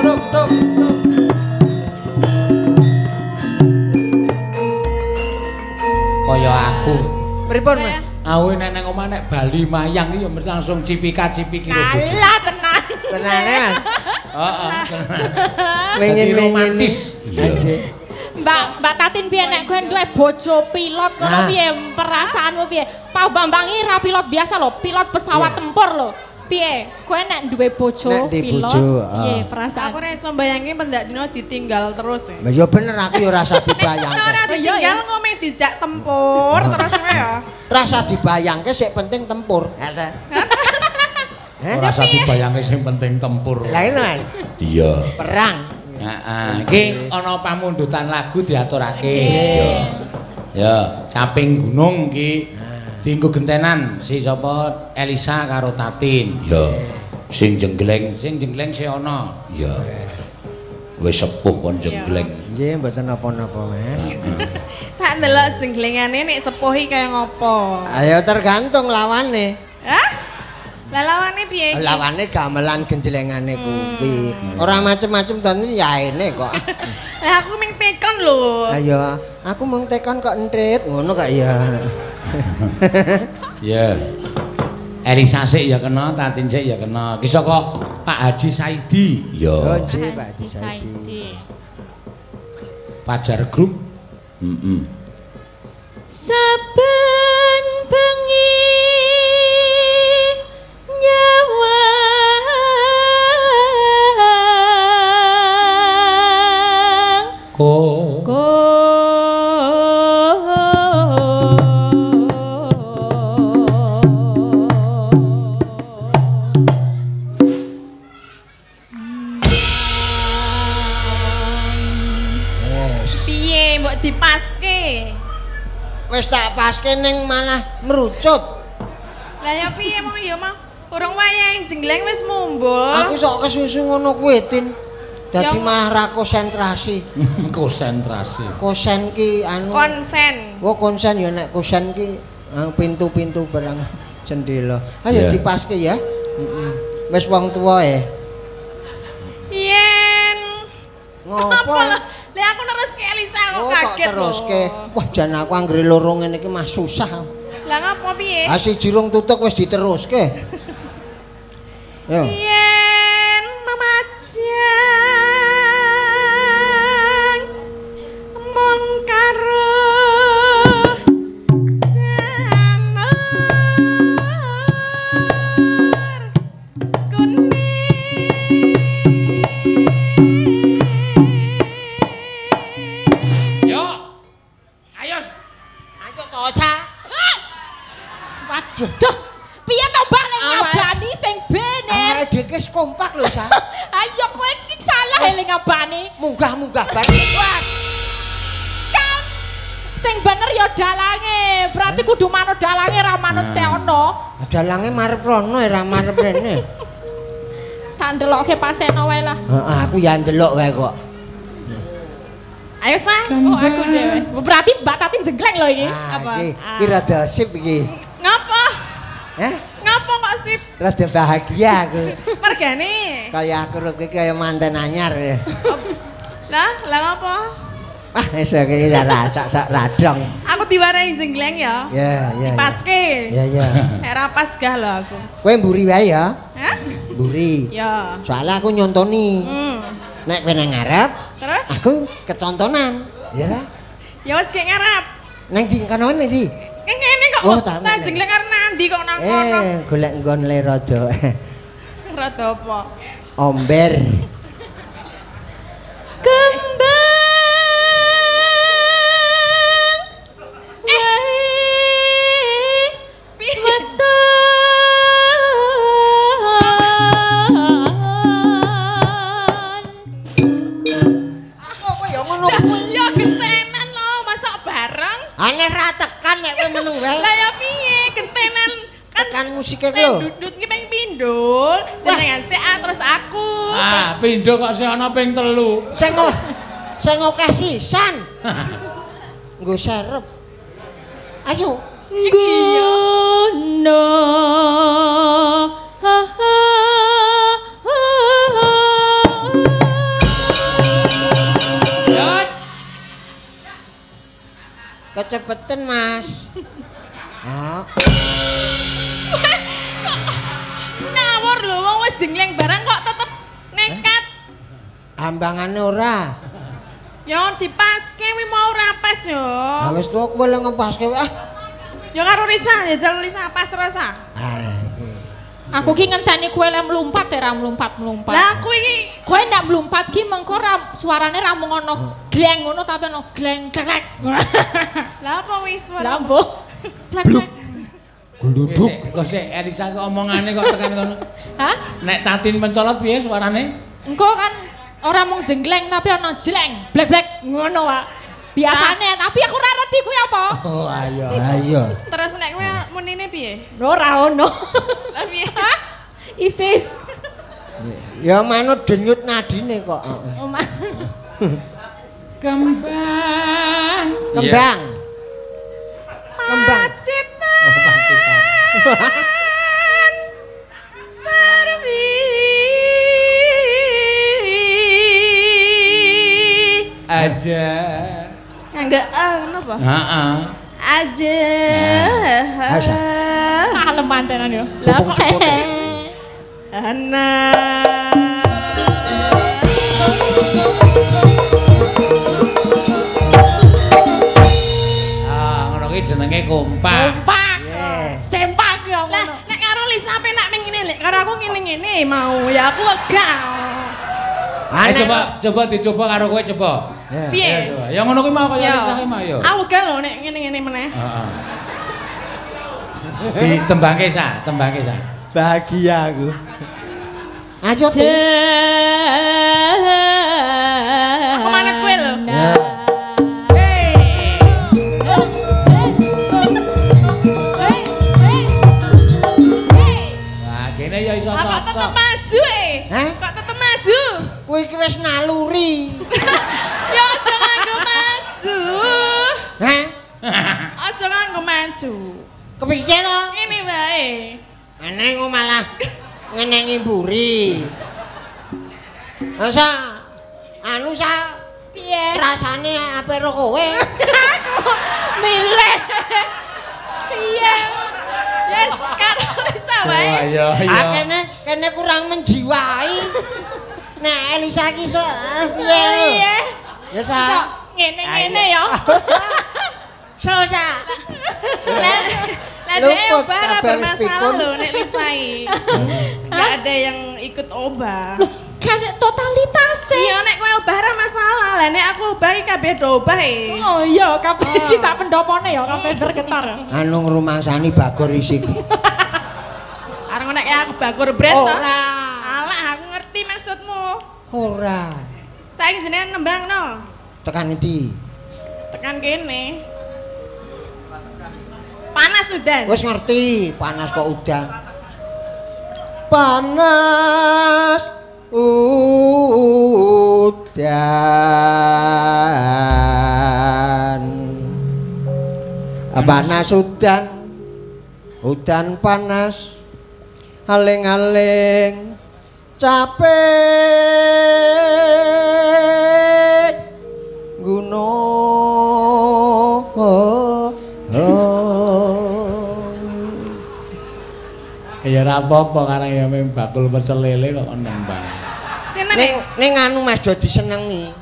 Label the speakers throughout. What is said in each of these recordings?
Speaker 1: tuk tuk. Kaya aku.
Speaker 2: Pripun, Mas?
Speaker 1: Aku nek nang omah nek bali mayang iki ya mesti langsung cipika-cipiki karo bojo.
Speaker 3: Alah tenan.
Speaker 2: Tenane, Mas.
Speaker 1: Heeh, tenan.
Speaker 2: Pengen
Speaker 1: romantis.
Speaker 2: Iya.
Speaker 3: Mbak Tatin piye nek kowe duwe bojo pilot ngono piye perasaanmu piye? Pak Bambang iki ra pilot biasa lho, pilot pesawat tempur lho. Piye? Kowe nek duwe bojo pilot piye perasaan?
Speaker 4: Aku ora iso mbayangke pendak dino ditinggal terus.
Speaker 2: Lah ya bener aku ya ora usah dibayangke.
Speaker 4: Ora ditinggal ngomong dijak tempur terus kowe ya.
Speaker 2: Rasa dibayangke sik penting tempur.
Speaker 1: Ora usah dibayangke sing penting tempur.
Speaker 2: Lah itu Mas.
Speaker 1: Iya.
Speaker 2: Perang.
Speaker 1: Heeh, iki ana pamundutan lagu diaturake. Ya, Caping Gunung iki dienggo gentenan si sapa Elisa karo Tatin.
Speaker 5: Ya. Sing jenggleng,
Speaker 1: sing jenggleng si ana.
Speaker 5: Ya. Wis sepuh kon jenggleng.
Speaker 2: Nggih, mboten napa-napa, Mas.
Speaker 4: Tak ndelok jengglengane nek sepuh iki kaya ngopo.
Speaker 2: Ayo tergantung lawane.
Speaker 4: Hah? Lah lawane piye iki?
Speaker 2: Lawane gamelan genjlengane kuwi. Ora macem-macem to yaene kok.
Speaker 4: Lah aku mung tekon lho.
Speaker 2: Lah ya, aku mung tekon kok entrit ngono kok ya.
Speaker 1: Ya. Elisa sik ya kena, Tatin sik ya kena. Ki saka Pak Haji Saidi.
Speaker 5: Ya.
Speaker 2: Oh, nggih Pak Haji Saidi.
Speaker 1: Fajar Group.
Speaker 5: Heeh.
Speaker 3: Saben bengi nyawang
Speaker 1: ko
Speaker 4: piye mbok dipaske?
Speaker 2: Wis tak paske ning malah merucut.
Speaker 4: Lah ya piye mong ya mong urung wayahe jenggleng wis mumbuh.
Speaker 2: Aku sok kesusu ngono kuwi, Tin. Dadi malah ra konsentrasi.
Speaker 1: Konsentrasi.
Speaker 2: Kosen ki anu.
Speaker 4: Konsen.
Speaker 2: Oh, konsen ya nek kosen ki pintu-pintu barang jendela. Ayo dipaske ya. Heeh. Wis wong tuwa e.
Speaker 4: Yen.
Speaker 2: Ngopo?
Speaker 4: Lah aku neruske Elisa kok kaget.
Speaker 2: Kok teruske. Wah, jan aku anggere loro ngene iki mah susah.
Speaker 4: Lah ngapa piye?
Speaker 2: Ah siji rung tutuk wis diteruske. Yo.
Speaker 4: Yen memajang mung karo janur kuning.
Speaker 1: Yo. Ayo.
Speaker 2: Ayo tosa.
Speaker 3: Waduh, piye to Mbak lek ngabani sing bener?
Speaker 2: Awake dhewe wis kompak lho, Sa.
Speaker 3: Ayo kowe iki salah eling ngabani.
Speaker 2: Munggah-munggah bareng.
Speaker 3: Wah. Kam sing bener ya dalange. Berarti kudu manut dalange ra manut seono.
Speaker 2: Dalange marep rono ra marep rene.
Speaker 3: Tak ndelokke paseno wae lah.
Speaker 2: Heeh, aku ya ndelok wae kok.
Speaker 4: Ayo Sa.
Speaker 3: Oh, aku dhewe. Berarti Mbak Tatin jenggleng lho iki.
Speaker 2: Apa? Iki rada sip iki.
Speaker 4: Ngapa?
Speaker 2: Hah?
Speaker 4: Ngapa kok sip?
Speaker 2: Rada bahagia aku.
Speaker 4: Mergane?
Speaker 2: Kaya aku iki kaya manten anyar ya.
Speaker 4: Lah, lah ngapa?
Speaker 2: Ah, wis iki ora sak radong.
Speaker 4: Aku diwarahi jenggleng ya.
Speaker 2: Ya, ya.
Speaker 4: Dipaske.
Speaker 2: Ya, ya.
Speaker 4: Nek ra pas gah lho aku.
Speaker 2: Kowe mburi wae ya.
Speaker 4: Hah?
Speaker 2: Mburi.
Speaker 4: Ya.
Speaker 2: Soalnya aku nyontoni. Nek kowe nang ngarep,
Speaker 4: terus
Speaker 2: aku kecontonan. Ya ta?
Speaker 4: Ya wis gek ngarep.
Speaker 2: Nang ndi kono nang ndi?
Speaker 4: Kene kok.
Speaker 2: Oh,
Speaker 4: lah jenggleng arep nandi kok nang kono.
Speaker 2: Golek nggon le rada.
Speaker 4: Rada apa?
Speaker 2: Omber.
Speaker 3: Kembang. Weton.
Speaker 2: Aku kok ya ngono kuwi.
Speaker 4: Ya gentenan lho, masak bareng.
Speaker 2: Aneh ra tekan nek kowe meneng wae.
Speaker 4: Lah ya piye gentenan kan
Speaker 2: tekan musike kuwi lho.
Speaker 4: Dudut ki ping pindho, jenengan sik terus aku.
Speaker 1: Ah, pindho kok sik ana ping 3.
Speaker 2: Sing akeh sisan. Nggo serep. Ayo.
Speaker 3: Ngono. Ha ha ha.
Speaker 2: Kecepeten, Mas. Ah.
Speaker 4: Ngawur lho, wong wis jengleng barang kok tetep nekat.
Speaker 2: Ambangane ora.
Speaker 4: Ya dipaske kuwi mau ora pas yo.
Speaker 2: Ah wis tuwa kowe lho ngepaske ah.
Speaker 4: Ya karo Risa, jajal Risa pas rasa.
Speaker 2: Ah iki.
Speaker 3: Aku ki ngenteni kowe lek mlumpat ya ra mlumpat-mlumpat.
Speaker 4: Lah aku iki
Speaker 3: kowe ndak mlumpat ki mengko ra suarane ra mung ono gleng ngono tapi ono gleng klek.
Speaker 4: Lah apa wis suara?
Speaker 3: Lah mbuh. Klek.
Speaker 2: Gluduk.
Speaker 1: Kok sik Elisa kok omongane kok tekan kono.
Speaker 3: Hah?
Speaker 1: Nek Tatin mencolot piye suarane?
Speaker 3: Engko kan ora mung jengleng tapi ana jleng, blek-blek ngono, Pak. Biasane, tapi aku ora ngerti kuwi apa.
Speaker 1: Oh, ayo.
Speaker 2: Ayo.
Speaker 4: Terus nek kowe munine piye?
Speaker 3: Ora ono.
Speaker 4: Lah piye?
Speaker 3: Isis.
Speaker 2: Ya manut denyut nadine kok.
Speaker 3: Oh,
Speaker 1: Kembang.
Speaker 2: Kembang. Kembang.
Speaker 4: Pacitan.
Speaker 1: Oh, Pacitan.
Speaker 4: Sarwi.
Speaker 1: Aja.
Speaker 4: Enggak ngono apa?
Speaker 1: Heeh.
Speaker 4: Aja.
Speaker 3: Ah leman tenan yo.
Speaker 4: Lah kok ana.
Speaker 1: Ah, ngono ki jenenge kompak.
Speaker 3: Kompak. Sempak yo ngono.
Speaker 4: Lah nek karo Lisa penak ming ngene, lek karo aku ngene-ngene mau ya aku wegah.
Speaker 1: Ayo coba dicoba karo kowe coba.
Speaker 4: Piye?
Speaker 1: Ya ngono kuwi mau kaya Lisa kuwi mau ya.
Speaker 4: Aku wegah lho nek ngene-ngene meneh.
Speaker 1: Heeh. Ditembangke sa, tembangke sa.
Speaker 2: Bahagia aku. Ayo Tin.
Speaker 4: Aku manut kowe lho.
Speaker 1: Wah, kene ya iso
Speaker 4: cocok. Kok tetep maju e?
Speaker 2: Hah?
Speaker 4: Kok tetep maju?
Speaker 2: Kowe iki wis naluri.
Speaker 4: Ya aja nganggo maju.
Speaker 2: Hah?
Speaker 4: Aja nganggo maju.
Speaker 2: Kepiye to?
Speaker 4: Ngene wae.
Speaker 2: Eneng kok malah ngenengi mburi. Masa anu sa
Speaker 3: piye?
Speaker 2: Rasane ape ro kowe?
Speaker 3: Milih. Piye?
Speaker 4: Yes, karo Elisa wae.
Speaker 1: Oh iya iya.
Speaker 2: Ah kene kurang menjiwai. Nek Elisa ki iso piye lho? Ya sa.
Speaker 3: Ngene-ngene ya.
Speaker 2: So sa.
Speaker 4: Lah dhek obah ora bermasalah lho nek Lisa iki. Enggak ada yang ikut obah.
Speaker 3: Loh, kan totalitas e.
Speaker 4: Iya nek kowe obah ora masalah. Lah nek aku obah iki kabeh do obah e.
Speaker 3: Oh iya, kabeh iki sak pendopone ya, kabeh bergetar.
Speaker 2: Anu ngrumangsani bagor isik.
Speaker 4: Areng nek aku bagor bret to.
Speaker 2: Ora.
Speaker 4: Alah aku ngerti maksudmu.
Speaker 2: Ora.
Speaker 4: Saiki jenengan nembang no.
Speaker 2: Tekan endi?
Speaker 4: Tekan kene. Panas udan.
Speaker 2: Wis ngerti, panas kok udan. Panas udan. Panas udan. Udan panas. Aling-aling capek gunung.
Speaker 1: Ya ora apa-apa karang ya mung bakul pecel lele kok nembang.
Speaker 2: Ning ning anu Mas do disenengi.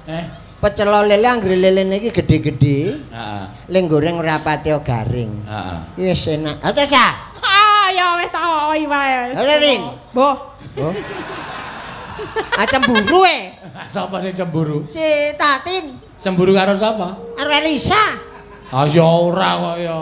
Speaker 2: Pecel lele anggere lelene iki gedhe-gedhe.
Speaker 1: Heeh.
Speaker 2: Le goreng ora pati garing.
Speaker 1: Heeh.
Speaker 2: Wis enak. Ates ah.
Speaker 3: Ah ya wis tak oi wae.
Speaker 2: Ayo Tin.
Speaker 4: Boh.
Speaker 2: Oh. Ah cemburu e.
Speaker 1: Sapa sing cemburu?
Speaker 2: Si Tatin.
Speaker 1: Cemburu karo sapa?
Speaker 2: Karo Elisa.
Speaker 1: Ah ya ora kok ya.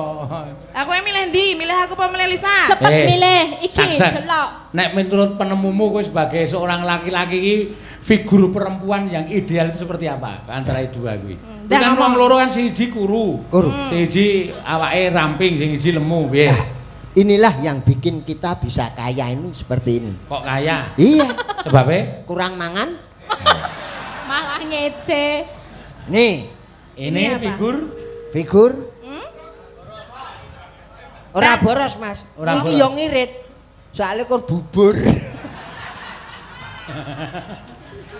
Speaker 4: Aku yang milih ndi? Milih aku apa milih Lisa?
Speaker 3: Cepet milih iki delok.
Speaker 1: Nek menurut penemumu kowe sebagai seorang laki-laki iki figur perempuan yang ideal itu seperti apa? Antara dua kuwi. Kan wong loro kan siji kuru. Siji awake ramping, sing siji lemu piye?
Speaker 2: Nah, inilah yang bikin kita bisa kaya ini seperti ini.
Speaker 1: Kok kaya?
Speaker 2: Iya.
Speaker 1: Sebabnya?
Speaker 2: Kurang mangan.
Speaker 3: Malah ngece.
Speaker 2: Nih.
Speaker 1: Ini figur
Speaker 2: figur ora boros Mas.
Speaker 1: Ora
Speaker 2: iki yo ngirit. Soale kur bubur.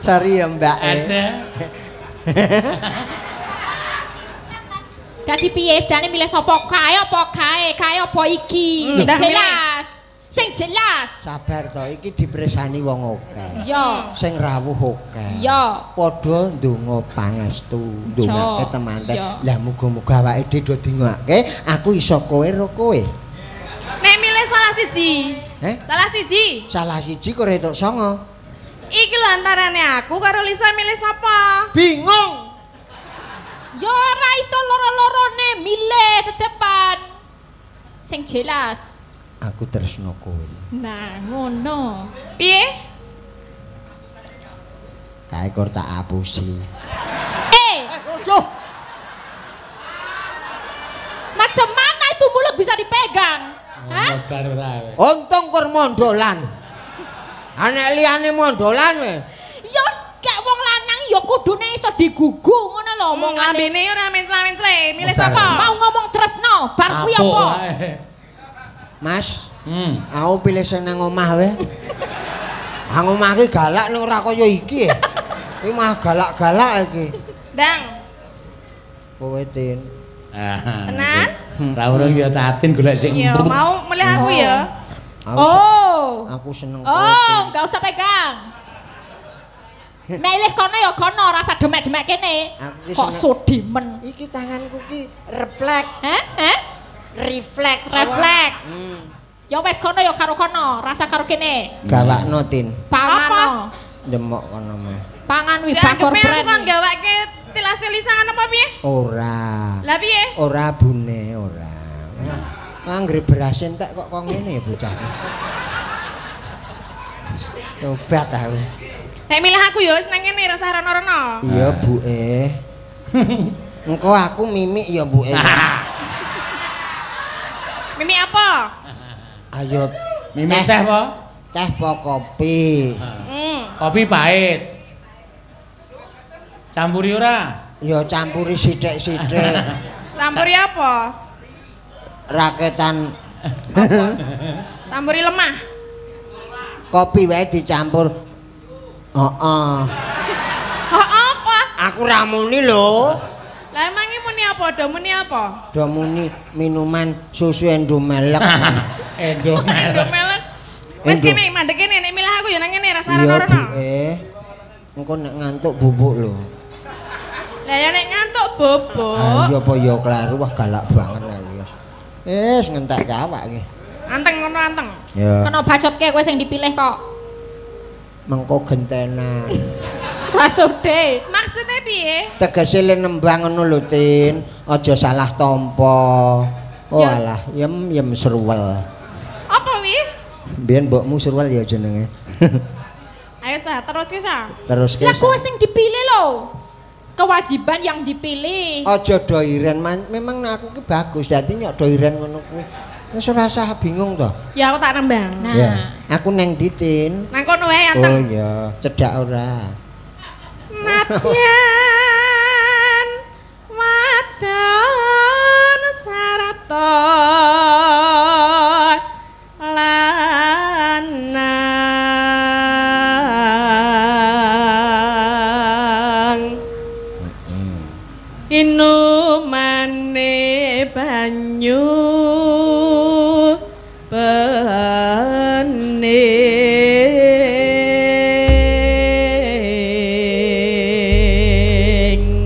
Speaker 2: Sorry ya Mbak.
Speaker 1: Ada.
Speaker 3: Dadi piye sedane milih sapa kae apa kae? Kae apa iki? Sing jelas. Sing jelas.
Speaker 2: Sabar to, iki dipresani wong akeh.
Speaker 3: Iya.
Speaker 2: Sing rawuh akeh.
Speaker 3: Iya.
Speaker 2: Padha ndonga pangestu, ndongake temanten. Lah muga-muga awake dhewe do dingake, aku iso kowe ro kowe.
Speaker 4: Nek milih salah siji.
Speaker 2: Heh?
Speaker 4: Salah siji.
Speaker 2: Salah siji kok entuk 9.
Speaker 4: Iki lho antarane aku karo Lisa milih sapa?
Speaker 2: Bingung.
Speaker 3: Ya ora iso loro-lorone milih tetepan. Sing jelas.
Speaker 2: Aku tresno kowe.
Speaker 3: Nah, ngono.
Speaker 4: Piye?
Speaker 2: Kae kor tak apusi.
Speaker 3: Eh,
Speaker 2: aduh.
Speaker 3: Macam mana itu mulut bisa dipegang? Hah?
Speaker 2: Untung kor mondolan. Anek liyane mondolan we.
Speaker 3: Ya gak wong lanang ya kudune iso digugu ngono lho omongane.
Speaker 4: Lambene ora mencla-mencle. Milih sapa?
Speaker 3: Mau ngomong tresno, bar kuwi apa?
Speaker 2: Mas, aku pilih sing nang omah wae. Nang omah iki galak ning ora kaya iki. Iki mah galak-galak iki.
Speaker 4: Ndang.
Speaker 2: Kowe Tin.
Speaker 4: Tenan?
Speaker 1: Ra urung ya Tatin golek sing
Speaker 4: empuk. Iya, mau milih aku ya.
Speaker 3: Oh.
Speaker 2: Aku seneng kowe.
Speaker 3: Oh, enggak usah pegang. Milih kono ya kono, rasa demek-demek kene. Kok sodimen.
Speaker 2: Iki tanganku ki reflek.
Speaker 3: Heh? Heh?
Speaker 2: Reflek.
Speaker 3: Reflek. Ya wes kono ya karo kono, rasa karo kene.
Speaker 2: Gawakno Tin.
Speaker 3: Pangan.
Speaker 2: Demok kono mah.
Speaker 3: Pangan wi bakor
Speaker 4: brand. Aku kon gawake tilase lisangan apa piye?
Speaker 2: Ora.
Speaker 4: Lah piye?
Speaker 2: Ora bune, ora. Anggere beras entek kok kok ngene ya bocah. Tobat aku.
Speaker 4: Nek milih aku ya wis nang kene rasa rono-rono.
Speaker 2: Iya, Buke. Engko aku mimik ya, Buke.
Speaker 4: Mimik apa?
Speaker 2: Ayo
Speaker 1: mimik teh apa?
Speaker 2: Teh apa kopi?
Speaker 1: Kopi pahit. Campuri ora?
Speaker 2: Ya campuri sithik-sithik.
Speaker 4: Campuri apa?
Speaker 2: Raketan.
Speaker 4: Campuri lemah.
Speaker 2: Kopi wae dicampur. Heeh.
Speaker 4: Heeh apa?
Speaker 2: Aku ra muni lho.
Speaker 4: Lah emange muni apa? Do muni apa?
Speaker 2: Do muni minuman susu Endomelek.
Speaker 1: Endomelek.
Speaker 4: Wis kene mandek kene nek milih aku ya nang kene rasa rono-rono.
Speaker 2: Iya, engko nek ngantuk bubuk lho.
Speaker 4: Lah ya nek ngantuk bubuk.
Speaker 2: Ah iya apa ya kleru, wah galak banget lah iki. Wis ngentekke awak iki.
Speaker 4: Anteng ngono anteng.
Speaker 2: Ya.
Speaker 3: Kena bacotke kowe sing dipilih kok.
Speaker 2: Mengko gentenan.
Speaker 3: Maksude.
Speaker 4: Maksudnya piye?
Speaker 2: Tegese le nembang ngono lho Tin, aja salah tampa. Oh alah, yem yem seruwel.
Speaker 4: Apa wi?
Speaker 2: Mbiyen mbokmu seruwel ya jenenge.
Speaker 4: Ayo sa, teruske sa.
Speaker 2: Teruske.
Speaker 3: Lah kowe sing dipilih lho. Kewajiban yang dipilih.
Speaker 2: Aja do iren, memang aku ki bagus dadi nyok do iren ngono kuwi. Wis ora usah bingung to.
Speaker 4: Ya aku tak nembang.
Speaker 3: Nah.
Speaker 2: Ya, aku neng Titin.
Speaker 4: Nang kono wae anteng.
Speaker 2: Oh iya, cedhak ora.
Speaker 4: Nadyan wadon sarata lanang inumane banyu bening.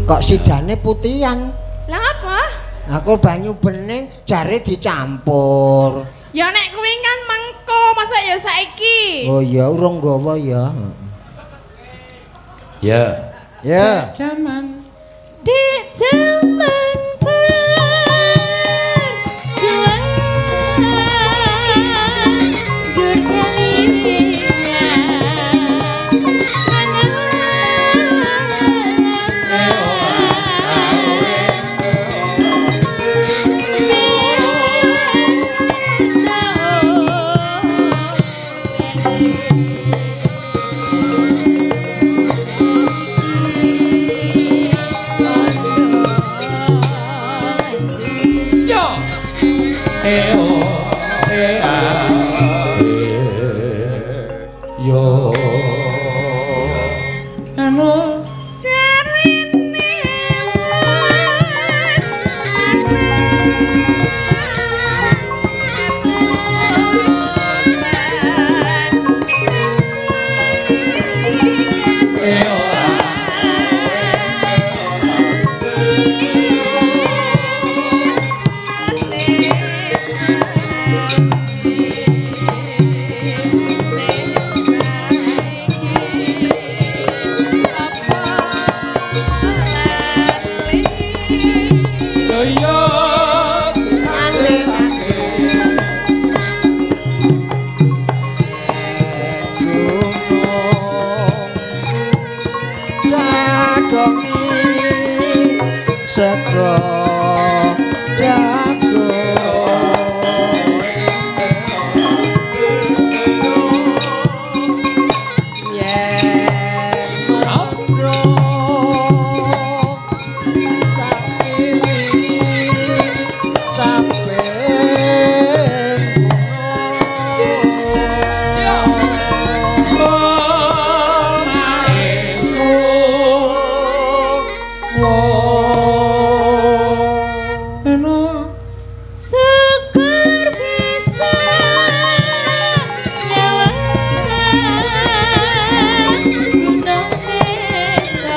Speaker 2: Kok sidane putihan?
Speaker 4: Lah apa?
Speaker 2: Aku banyu bening jare dicampur.
Speaker 4: Ya nek kuwi kan mengko, masa ya saiki.
Speaker 2: Oh iya urung nggawa ya.
Speaker 5: Ya.
Speaker 2: Ya.
Speaker 1: Jaman.
Speaker 3: Di jaman
Speaker 4: jarine wis
Speaker 2: Jadongi sego jago yen mandro tak sili saben
Speaker 3: Seger bisa nyawang gunung desa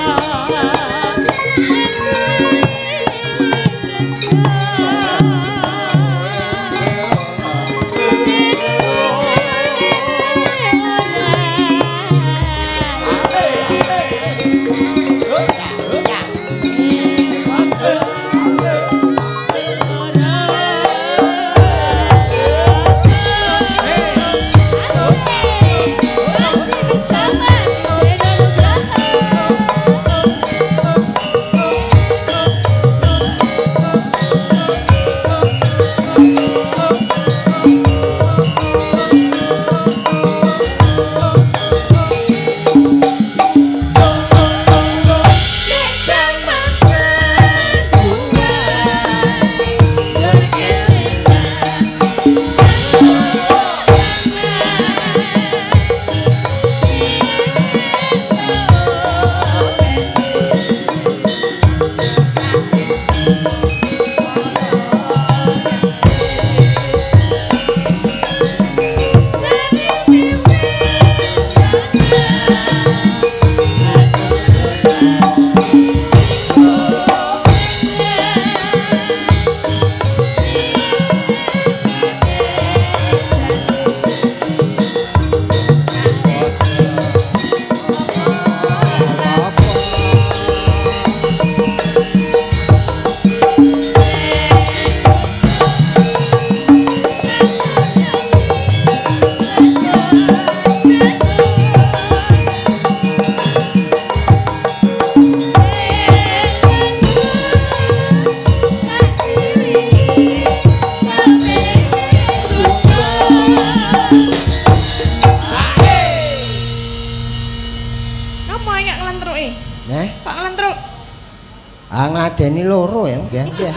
Speaker 2: Ngladeni loro ya, nggih.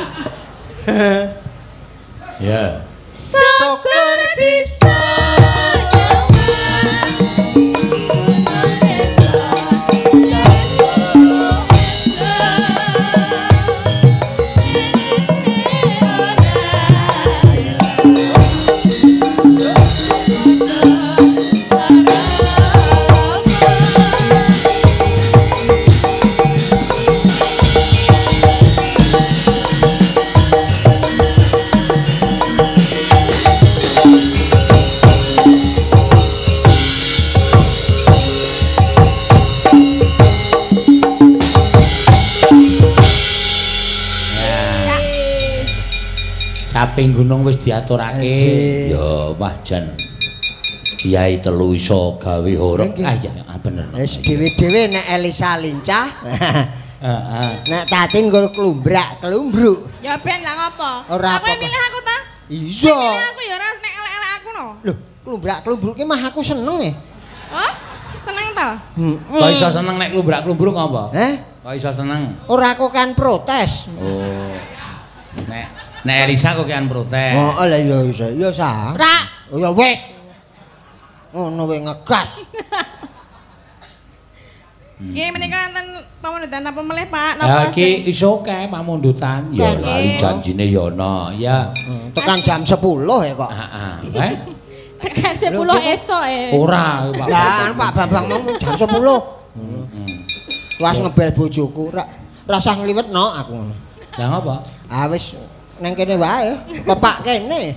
Speaker 5: Ya.
Speaker 3: Syukur bisa
Speaker 1: Caping gunung wis diaturake.
Speaker 5: Ya wah jan Kiai telu iso gawe horeg.
Speaker 1: Ah iya bener.
Speaker 2: Wis dhewe-dhewe nek Elisa lincah.
Speaker 1: Heeh.
Speaker 2: Nek Tatin nggo klumbrak, klumbruk.
Speaker 4: Ya ben lah ngopo?
Speaker 2: Ora
Speaker 4: Aku
Speaker 2: apa-apa.
Speaker 4: milih aku ta?
Speaker 2: Iya.
Speaker 4: Milih aku ya ora nek elek-elek aku no.
Speaker 2: Lho, klumbrak klumbruk ki mah aku seneng e.
Speaker 4: Oh, seneng ta?
Speaker 2: Heeh.
Speaker 1: Kok iso seneng nek klumbrak-klumbruk apa?
Speaker 2: Heh?
Speaker 1: Kok iso seneng?
Speaker 2: Ora aku kan protes.
Speaker 1: Oh. Nek Elisa kok kian protes.
Speaker 2: Oh, lah ya iso. Ya sah.
Speaker 3: Ora.
Speaker 2: Oh ya wis. Ngono wae ngegas.
Speaker 4: Nggih menika wonten pamundutan napa melih Pak?
Speaker 1: Ya
Speaker 4: Napa
Speaker 1: iki iso kae pamundutan.
Speaker 5: Ya lali janjine ya ana.
Speaker 1: Ya.
Speaker 2: Tekan jam 10 ya kok.
Speaker 1: Heeh. Eh?
Speaker 3: Tekan 10 esuk e.
Speaker 1: Ora Pak.
Speaker 2: Lah Pak Bambang mau jam 10. Heeh. Was ngebel bojoku, rasah ngliwetno aku ngono.
Speaker 1: Lah ngapa?
Speaker 2: Ah wis nang kene wae, pepak kene.